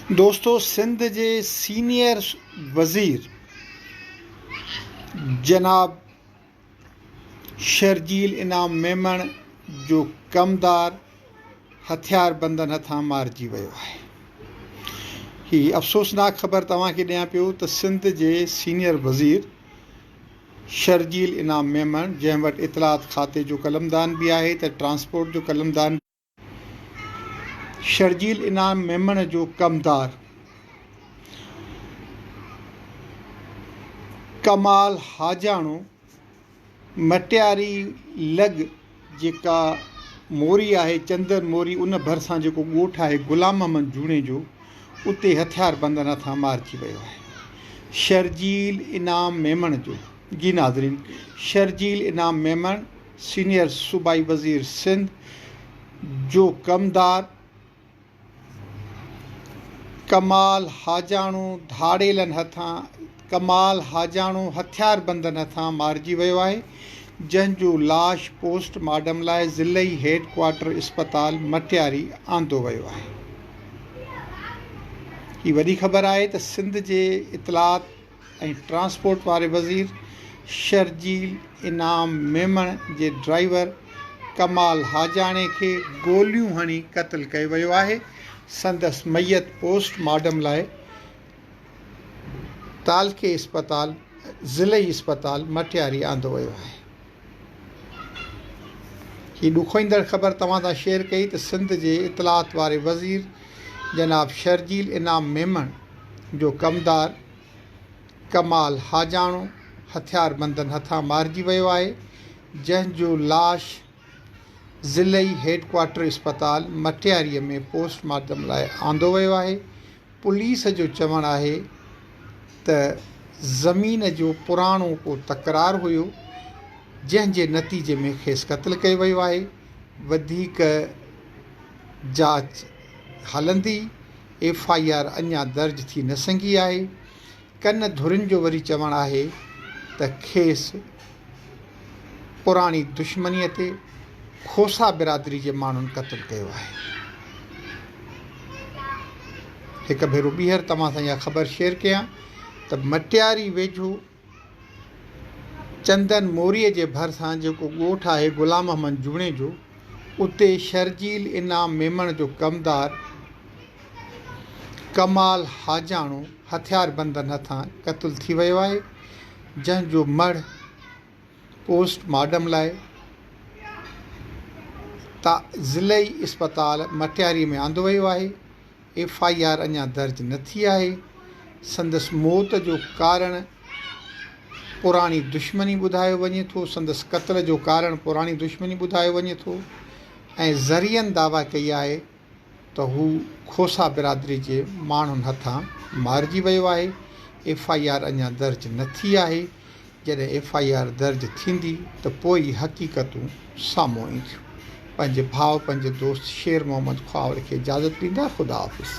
دوستو سنڌ جي سينيئر وزير جناب شرجيل انعام ميمڻ جو ڪمدار هٿياربندن هٿان مارجي ويو آهي. هي افسوسناڪ خبر توهان کي ڏيان پيو ته سنڌ جي سينيئر وزير شرجيل انعام ميمڻ جنهن وٽ اطلاعات کاتي جو قلمدان به آهي ته ٽرانسپورٽ جو قلمدان شرجيل انعام ميمڻ جو ڪمدار ڪمال حاجاڻو مٽياري لڳ جيڪا موري آهي چندن موري ان ڀرسان جيڪو ڳوٺ آهي غلام محمد جوڻيجو اتي هٿياربندن هٿان مارجي ويو آهي شرجيل انعام ميمڻ جو جي ناظرين شرجيل انعام ميمڻ سينيئر صوبائي وزير سنڌ جو ڪمدار ڪمال حاجاڻو ڌاڙيلن هٿان ڪمال حاجاڻو هٿياربندن هٿان مارجي ويو آهي، جنهن جو لاش پوسٽ مارٽم لاء ضلعي هيڊ ڪوارٽر اسپتال مٽياري آندو ويو آهي. هي وڏي خبر آهي ته سنڌ جي اطلاعات ۽ ٽرانسپورٽ واري وزير شرجيل انعام ميمڻ جي ڊرائيور ڪمال حاجاڻي کي گوليون هڻي قتل ڪيو ويو آهي، سندس ميت پوسٽ مارٽم لاء تعلقي اسپتال ضلعي اسپتال مٽياري آندو ويو آهي. هي ڏکوئيندڙ خبر توهان سان شيئر ڪئي ته سنڌ جي اطلاعات واري وزير جناب شرجيل انعام ميمڻ جو ڪمدار ڪمال حاجاڻو هٿياربندن هٿان مارجي ويو آهي، جنهن جو لاش ضلعي هيڊ ڪوارٽر اسپتال مٽياري ۾ پوسٽ مارٽم لاء آندو ويو آهي، پوليس جو چوڻ آهي ته زمين جو پراڻو ڪو تڪرار هيو، جنهن جي نتيجي ۾ کيس قتل ڪيو ويو آهي، وڌيڪ جاچ هلندي. ايف I R اڃا درج ٿي نه سگهي آهي. ڪن ڌرين جو وري چوڻ آهي ته کيس پراڻي دشمنيء تي کوسا برادري جي ماڻهن قتل ڪيو آهي. هڪ ڀيرو ٻيهر توهان سان اها خبر شيئر ڪيان ته مٽياري ويجهو چندن موريء جي ڀرسان جيڪو ڳوٺ آهي غلام محمد جوڻيجو، اتي شرجيل انعام ميمڻ جو ڪمدار ڪمال حاجاڻو هٿياربندن هٿان قتل ٿي ويو آهي، جنهن جو مڙهه پوسٽ مارٽم لاء ضلعي اسپتال مٽياري ۾ آندو ويو آهي. ايف I R اڃا درج نه ٿي آهي، سندس موت جو ڪارڻ پراڻي دشمني ٻڌايو وڃي ٿو، سندس قتل جو ڪارڻ پراڻي دشمني ٻڌايو وڃي ٿو ۽ ذريعن دعويٰ ڪئي آهي ته هو کوسا برادري جي ماڻهن هٿان مارجي ويو آهي، ايف I R اڃا درج نه ٿي آهي، جڏهن ايف I R درج ٿيندي ته پوء ئي حقيقتون سامهون اينديون. پنهنجي ڀاء پنهنجي دوست شير محمد خواهر کي اجازت ڏيندا خدا حافظ.